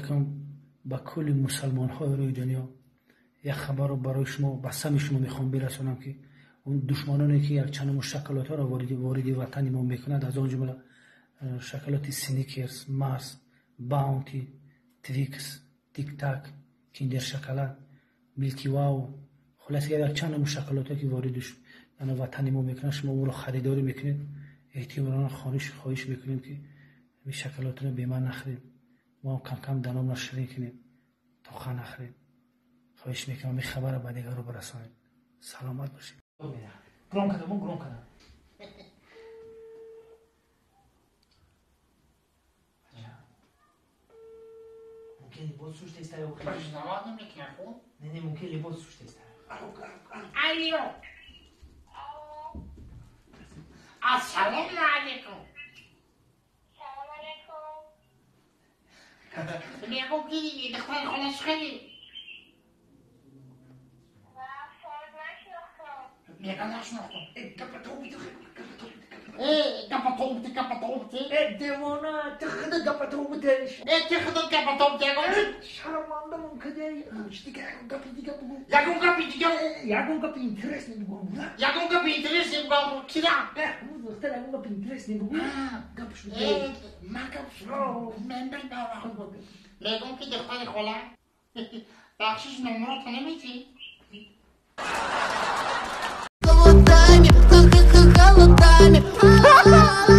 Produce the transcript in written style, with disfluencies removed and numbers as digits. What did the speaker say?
Алайкум ба кулли мусалмонҳои рӯи дунё. Як хабарро барои шумо ба сами шумо мехоҳам бирасонам, ки он душманоне, ки якчанд шоколадҳоро вориди ватани мо мекунад, аз он ҷумла шоколади Сникерс, Марс, Баунти, Твикс, Тиктак, Киндер шоколад, Милки Вау, хулоса якчанд шоколадҳо, ки вориди ватани мо мекунад, шумо ӯро харидорӣ мекунед. Эҳтимолан хоҳиш мекунем, ки ин шоколадро беман нахӯред. Мо кам-кам даномро ширин кунем, тоқа нахӯрем. Хоҳиш мекунам, ин хабарро ба дигарро барасонед. Саломат бошед. Гром кардам, гром кардам. Мумкин либос сушта иста ё Признавать намекунад хуб? Не, не, мумкин либос сушта иста. Алло. Ассалому алайкум. Салом алейкум. Мегӯм, ки духтари холаш хеле. Соз нашинохтам. Мега нашинохтам. Э, гапатон гапатон. Э, девона, ты худа гапатон бутеш. Э, ты худа гапатон ягон. Шарманда мумкин, ягон гапи дига бугу. Ягон гапи дига. Ягон гапи интересный бугу. Ягон гапи интересный бугу. Кира. Э, духтар, ягон гапи интересный бугу. Гап шуд. Э, ма гап шуд. Мен бир бавам. Мегӯм, ки духтари хола. Бахшиш, номерото наметӣ? Холодами, холодами.